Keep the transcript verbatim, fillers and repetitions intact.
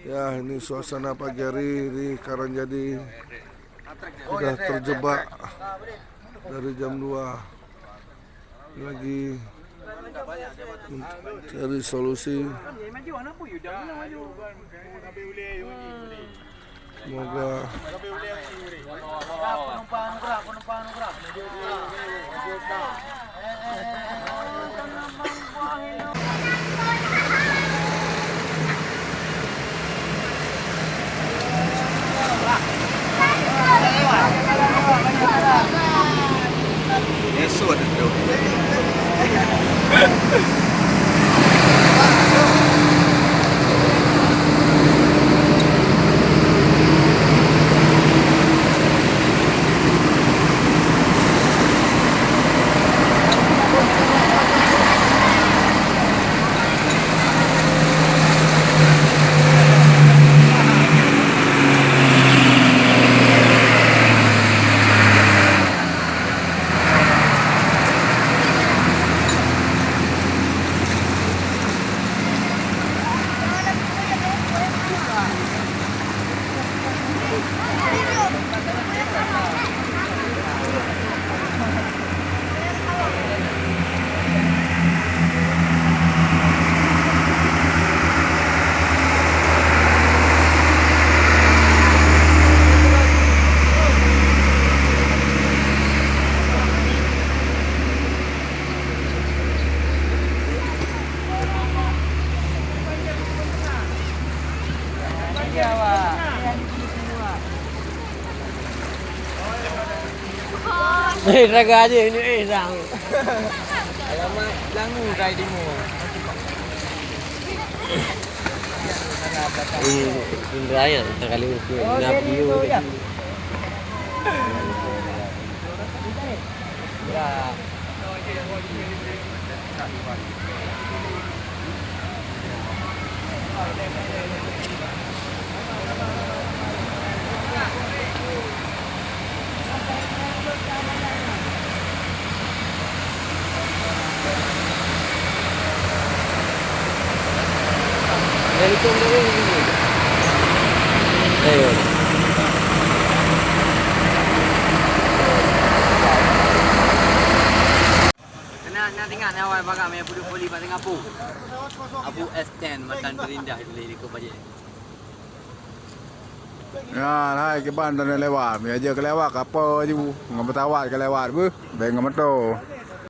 Ya, ini suasana pagi hari di Karangjadi. Sudah terjebak dari jam dua. Lagi mencari solusi. Semoga Eh, raga aja ini, eh, sang. Alamat Langu, Rai Timur. Eh, Indra ya, tak kali itu. Oh, nak jadi video itu, ya. Ya. Ayo. Kena, kena tengok ni awai bagam yang puduk poli bak Singapura. Abu S ten matan terindah di Likot Bajik. Nyan hai kiban tanyoe lewat. Meunyoe jeuet keu lewat kapal ju, ngon pesawat keu lewat beuh, bèk ngon moto.